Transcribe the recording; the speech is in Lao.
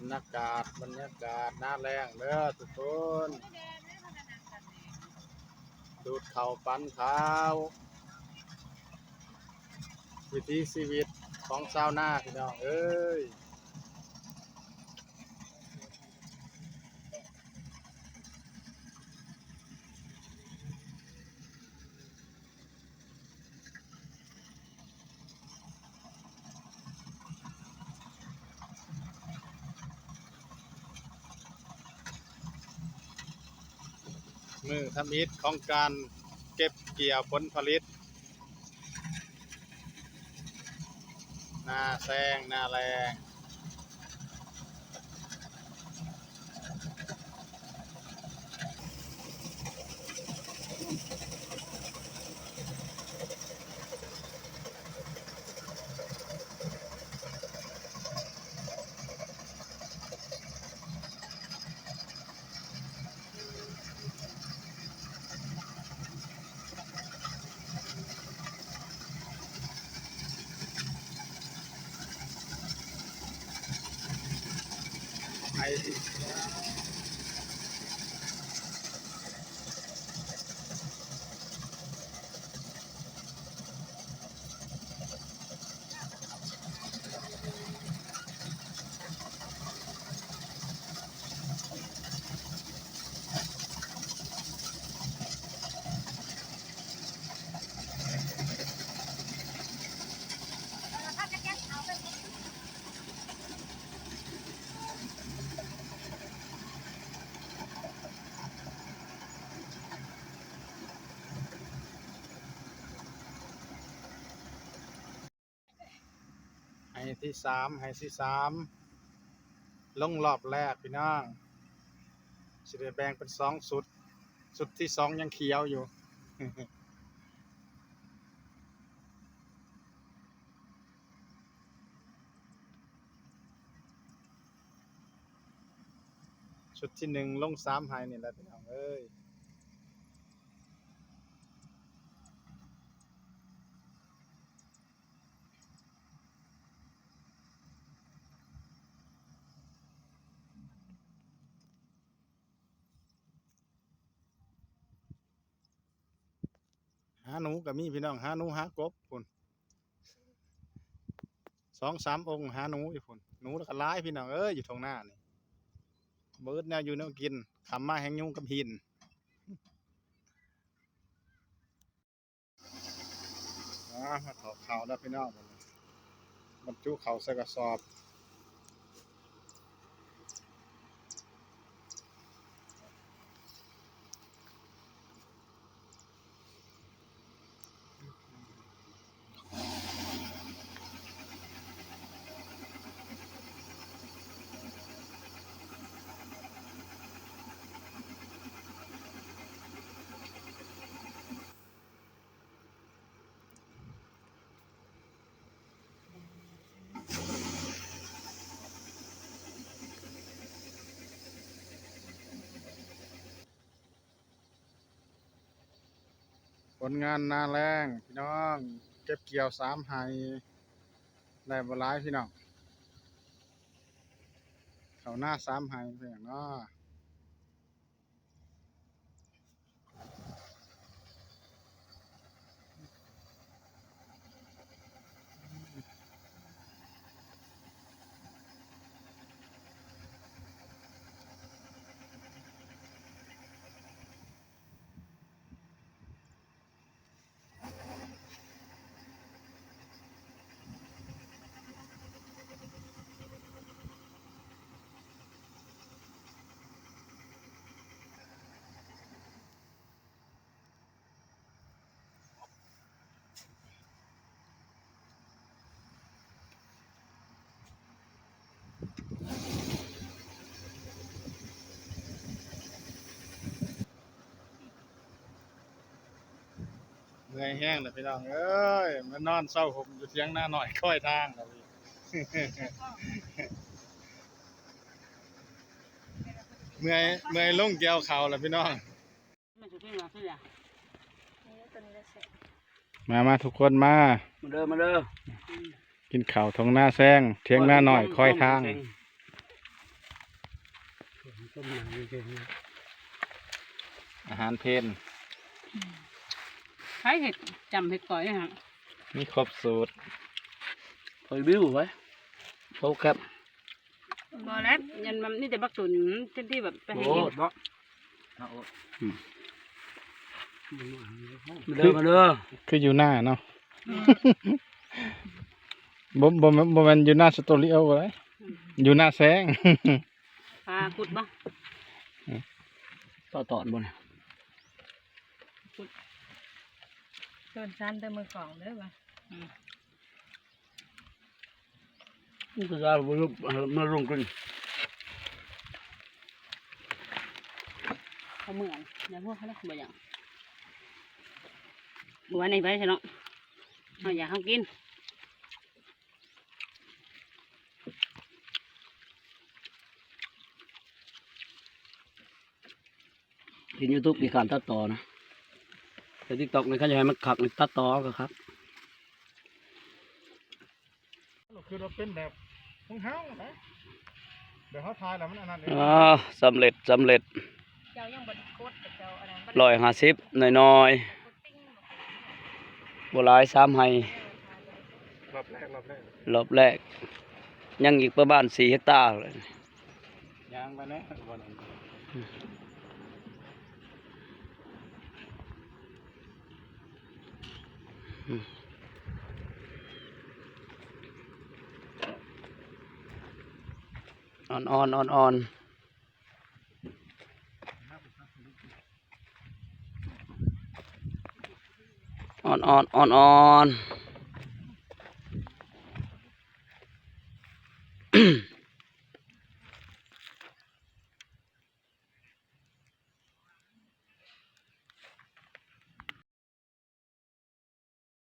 ບັນຍາກາດ ບັນຍາກາດນາແລ້ງເດີທຸກຄົນ ດູດເຂົ້າປັ່ນເຂົ້າ ວິຖີຊີວິດຂອງຊາວນາພີ່ນ້ອງເອີຍ. ມື້ທຳອິດຂອງການເກັບກ່ຽວຜົນຜະລິດ ນາແຊງ ນາແລ້ງ. ໄຮ່ທີສາມ ໄຮ່ທີສາມ ລົງລອບແລກພີ່ນ້ອງ ຊິໄດ້ແບ່ງເປັນສອງຊຸດ ຊຸດທີສອງຍັງຂຽວຢູ່ ຊຸດທີໜຶ່ງລົງສາມໄຮ່ນີ້ແຫຼະພີ່ນ້ອງເອີຍ. ຫາໜູກໍມີພີ່ນ້ອງ ຫາໜູຫາກົບພຸ້ນ ສອງສາມອົງຫາໜູຢູ່ພຸ້ນ ໜູລະກະຫຼາຍພີ່ນ້ອງເອີຍ ຢູ່ທົ່ງນານີ້ ບໍ່ອຶດແນວຢູ່ແນວກິນ ຄ່ຳມາແຮ່ງຍຸງກັບຫີນ. ອາ ມາຖອກເຂົ້າແລ້ວພີ່ນ້ອງ ບັນຈຸເຂົ້າໃສ່ກະສອບ. ຜົນງານນາແລ້ງພີ່ນ້ອງ ເກັບກ່ຽວສາມໄຮ່ ໄດ້ບໍ່ຫຼາຍພີ່ນ້ອງ ເຂົ້ານາສາມໄຮ່ເປັນຫຍັງເນາະ. ເມື່ອຍແຮງແລ້ວພີ່ນ້ອງເອີຍ ມານອນເຊົາຫົ່ມຢູ່ຖຽງນານ້ອຍຄອຍທາງແລ້ວ ເມື່ອຍ ເມື່ອຍລົງກ່ຽວເຂົ້າແລ້ວພີ່ນ້ອງ. ມາ ມາທຸກຄົນມາ ມາເດີ ມາເດີ ກິນເຂົ້າທົ່ງນາແຊງ ຖຽງນານ້ອຍຄອຍທາງ. ຕົ້ນໄມ້ຢູ່ເທິງ ອາຫານເພນ ໃຜເຮັດຈ້ຳເຮັດກ້ອຍຫັ້ນ ມີຄົບສູດ ຂ້ອຍບິວໄວ້ ໂຕແຄບ ບໍ່ແລ້ວ ຍັນມັນມີແຕ່ບັກຕຸນ ເຕັມທີ່ແບບໄປໃຫ້ກິນ ໂອ້ ເນາະ ອືມ ມາເດີ ມາເດີ ຄືຢູ່ໜ້າເນາະ ອືມ ບໍ່ ບໍ່ ບໍ່ແມ່ນຢູ່ໜ້າສະຕູດິໂອເດ້ ອືມ ຢູ່ໜ້າແຊງ ປາຂຸດບໍ່? ອືມ ປາຕອນບໍ່ນະ? ຂຸດ ເຊີນຊານແຕ່ມື້ກອງເດີວ່າ ອືມ ມັນກໍຢາກບໍ່ລຸກ ມາລົງກິນ ເຂົາເມືອນ ຢ່າຫົວເຂົາເດ້ ບໍ່ຫຍັງ ບໍ່ວ່າໃນໄປຊະເນາະ ເຮົາຢາກເຮົາກິນ. ເຮັດຢູທູບຂີ້ຄ້ານຕັດຕໍ່ນະ ແຕ່ຕິກຕັອກນີ້ ຄັນຢາກໃຫ້ມັນຄັກນີ້ ຕັດຕໍ່ເອົາກໍຄັກ ຄິດວ່າເປັນແບບຂອງເຮົານະ ແບບເຮົາຖ່າຍແລ້ວມັນອັນນັ້ນເດ້ ອໍ ສຳເລັດ ສຳເລັດ ເຈົ້າຍັງບໍ່ໄດ້ກົດ ແຕ່ເຈົ້າອັນນັ້ນ ຮ້ອຍຫ້າສິບ ນ້ອຍໆ ບໍ່ຫຼາຍ ສາມໄຮ່ ເອີ ຖ່າຍໄປເລີຍ ລອບແລກ ລອບແລກ ລອບແລກ ຍັງອີກປະມານສີ່ເຮັກຕາເລີຍ ຍ່າງໄປແດ່ ບໍ່ນັ້ນ ອ່ອນໆ ອ່ອນໆ ອ່ອນໆ ອ່ອນໆ.